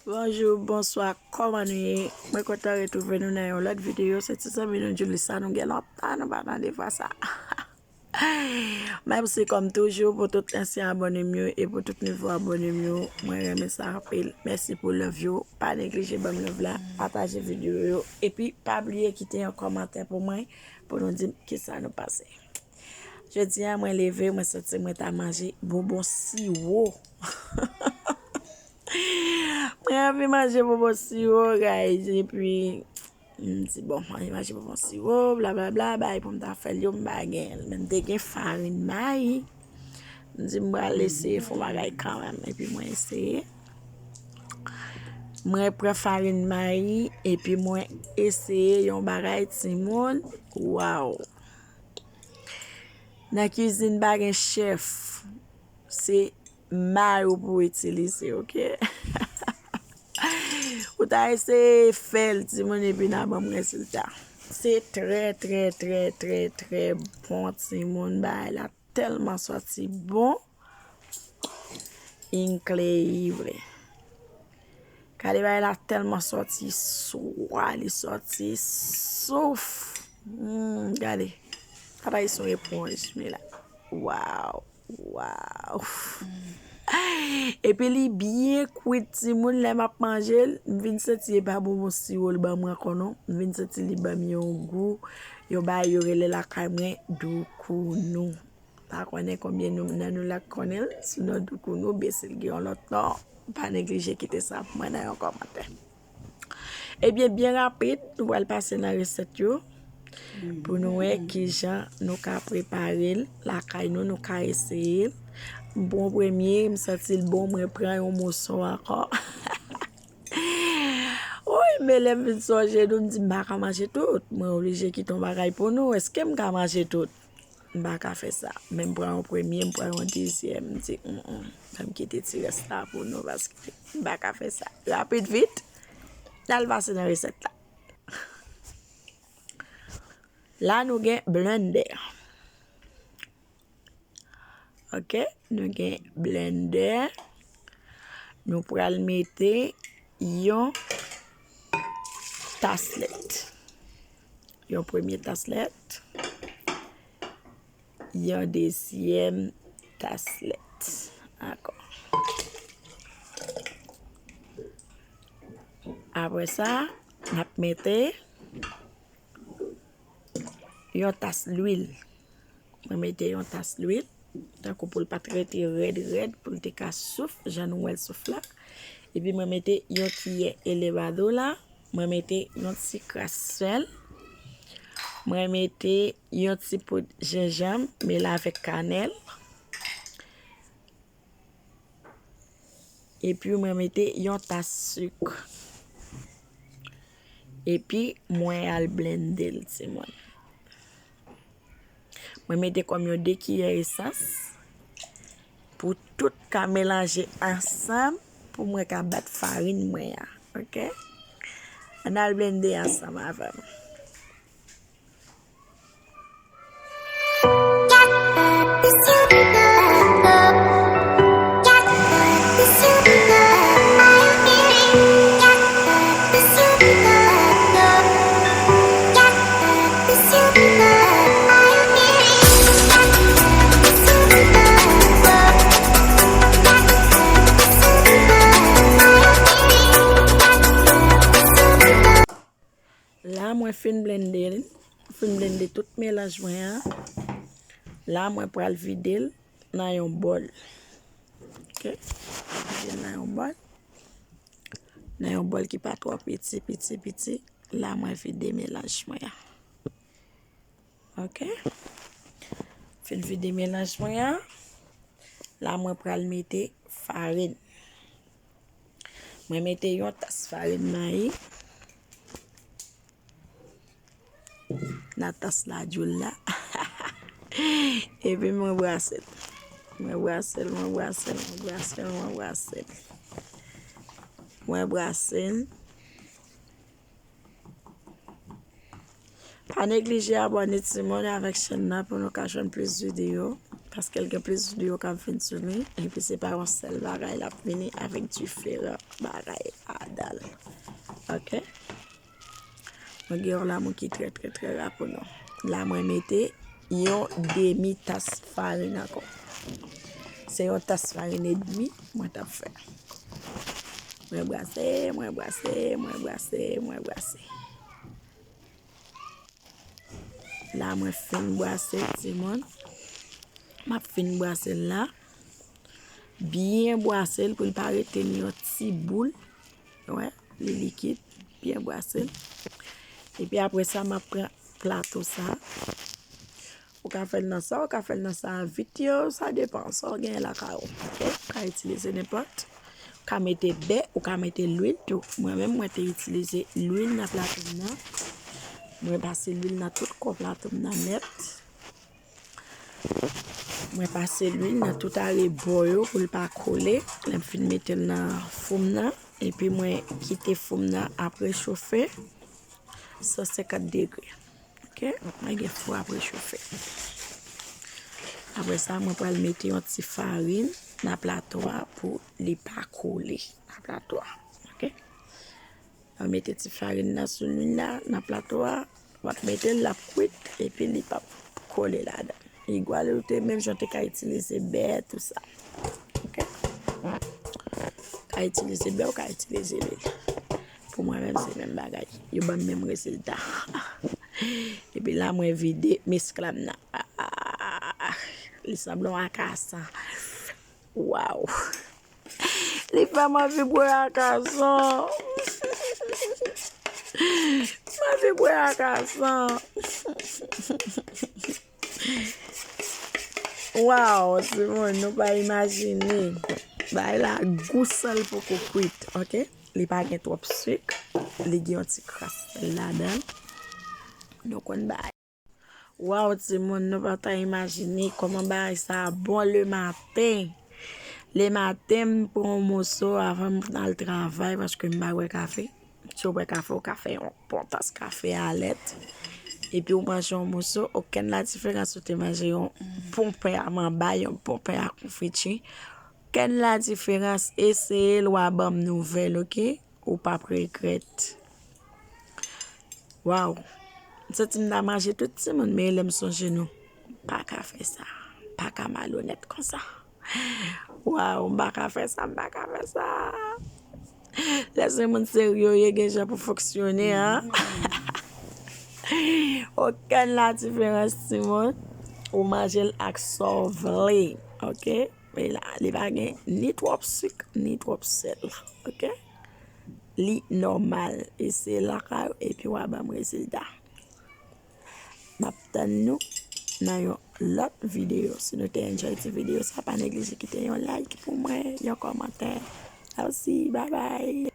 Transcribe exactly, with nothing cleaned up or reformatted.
Bonjou, bonswa, kòman nou ye? Mwen kontan retwouve nou nan yon lòt videyo. Se ti zanmi nou Julissa, nou gen lontan nou pa tande vwa sa. Mèsi kòm toujou pou tout ansyen abòne m yo e pou tout nouvo abòne m yo. Mwen renmen sa anpil. Mèsi pou love yo. Pa neglije ban m love la, pataje videyo yo. Epi pa bliye kite yon kòmantè pou mwen, pou nou di m kisa nou panse. Jodi a, mwen leve, mwen santi mwen ta manje bonbon siwo. Mwen anvi manje bonbon siwo, guys. Epi, m di, bon, mwen manje bonbon siwo, blablabla, bay pou m ta fè l yo, m pa gen l. Men m te gen farin mayi. M di, m pral eseye fè yon bagay kanmenm. Epi mwen eseye. Mwen pran farin mayi, epi mwen eseye yon bagay, timoun. Waw! Nan kizin pa gen chèf. Se may ou pou itilize, oke? Ou ta eseye fè l, timoun, epi n a ban m rezilta. Se trè, trè, trè, trè, trè bon, timoun. Bagay la tèlman sòti bon. Increíble. Gade bagay la tèlman sòti swa, li sòti souf. Hmm, gade. Sa ta jis yon eponj, men la. Waw, waw. Epi li byen kwit, timoun, lè m ap manje l, m vin santi e pa bonbon siwo l ban mwen ankò non. M vin santi li ban m yon gou, yon bagay yo rele lakay mwen doukounou. Pa konnen konbyen nou, nan nou la k konnen l sou non doukounou, oubyen si l gen yon lòt non, pa neglije kite sa pou mwen nan yon kòmantè. Ebyen, byen rapid, nou pral pase nan resèt yo pou nou wè kijan nou ka prepare l lakay nou, nou ka eseye l. M pran premye, m santi l bon, mwen pran yon moso ankò. Woy, men lè m vin sonje nou, m di m pa ka manje tout. Mwen oblije kite yon bagay pou nou. Èske m ka manje tout? M pa ka fè sa. Men m pran yon premye, m pran yon dezyèm. M di, mm, mm, fè m kite ti rès la pou nou, paske m pa ka fè sa. Rapid vit, n al pase nan resèt la. La, nou gen blendè. Oke, nou gen blendè. Nou pral mete yon tas lèt. Yon premye tas lèt. Yon dezyèm tas lèt. Dakò. Apre sa, n ap mete yon tas lwil. Mwen mete yon tas lwil, tankou pou l pa t rete rèd rèd, pou l te ka souf, jan nou wè l souf la. Epi mwen mete yon kiyè elevado la, mwen mete yon ti kras sèl, mwen mete yon ti poud jenjanm, mele avèk kanèl. Epi mwen mete yon tas sik. Epi mwen al blende l, timoun. Mwen mete kòm yon de kiyè esans pou tout ka melanje ansanm pou mwen ka bat farin mwen an, oke? Ann al blende ansanm avè m. La mwen fin blende l, fin blende tout melanj mwen an. La mwen pral vide l nan yon bòl. Oke, vide l nan yon bòl. Nan yon bòl ki pa twò piti, piti, piti. La mwen vide melanj mwen an. Oke. Fin vide melanj mwen an. La mwen pral mete farin. Mwen mete yon tas farin mayi nan tas ladjol la. Epi mwen brase l. Mwen brase l, mwen brase l, mwen brase l, mwen brase l. Mwen brase l. Pa neglije abòne timoun avèk chèn nan pou nou ka jwenn plis videyo. Paske l gen plis dlo k ap vin sou li, epi se pa yon sèl bagay l ap vini avèk diferan bagay ladan l. Ok? Mwen gen yon lamou ki trè, trè, trè ra pou nou. La, mwen mete yon demi tas farin ankò. Se yon tas farin edmi mwen t ap fè. Mwen brase, mwen brase, mwen brase, mwen brase. La, mwen fin brase, timoun. M ap fin brase l la. Byen brase l pou l pa rete ni yon ti boul. Wè, li likid. Byen brase l. Epi apre sa, m ap pran plato sa. Ou ka fè l nan sa, ou ka fè l nan sa vit yo, sa depan sa w genyen lakay ou. Ok? Ou ka itilize nenpòt. Ou ka mete bè, ou ka mete lwil tou. Mwen menm, mwen te itilize lwil nan plato m nan. Mwen pase lwil nan tout kò plato m nan nèt. Mwen pase lwil nan tout arebò yo pou l pa kole. Lè m fin mete l nan fou m nan, epi mwen kite fou m nan ap rechofe san senkant degre. Ok, mwen gen fou ap rechofe. Apre sa, mwen pral mete yon ti farin nan plato a pou li pa kole nan plato a. Ok? Mwen mete ti farin nan sou lwil la, nan plato a. W ap mete l, l ap kwit, epi li p ap kole ladan. Igwa li te menm jan w te ka itilize bè, tou sa. Ok? Ou ka itilize bè, ou ka itilize lwil. Pou mwen menm, se menm bagay. Yo ban m menm rezilta. Epi la, mwen vide meskla m nan. Ah, li sanble yon akasan. Waw. Li fè m anvi bwè akasan. M anvi bwè akasan. Waw, timoun, nou pa imajine. Bagay la gou san l poko kwit, ok? Li pa gen twòp sik. Li gen yon ti kras sèl ladan l. Nou konn bagay. Waw, timoun, nou pa ta imajine kòman bagay sa a bon lematen. Lematen, m pran yon moso avan m al travay paske m pa bwè kafe. Si w bwè kafe, ou ka fè yon bon tas kafe a lèt. Epi ou manje yon moso, okenn ladiferans ou te manje yon bon pen a manba, yon bon pen a konfiti. Okenn ladiferans, eseye l, w a ban m nouvèl, ok? Ou p ap regrèt. Waw. M santi m ta manje tout timoun, men lè m sonje nou, m pa ka fè sa. M pa ka malonèt konsa. Waw, m pa ka fè sa, m pa ka fè sa. Lè se moun serye w ye, gen jan pou fonksyone, an. Okenn ladiferans, timoun. Ou manje l ak sa w vle, ok? Men la, li pa gen ni twòp sik, ni twòp sèl, ok? Li nòmal. Eseye l lakay ou, epi w a ban m rezilta. M ap tann nou nan yon lòt videyo. Si nou te enjoy ti videyo sa, pa neglije kite yon like pou mwen, yon kòmantè. Mèsi, babay.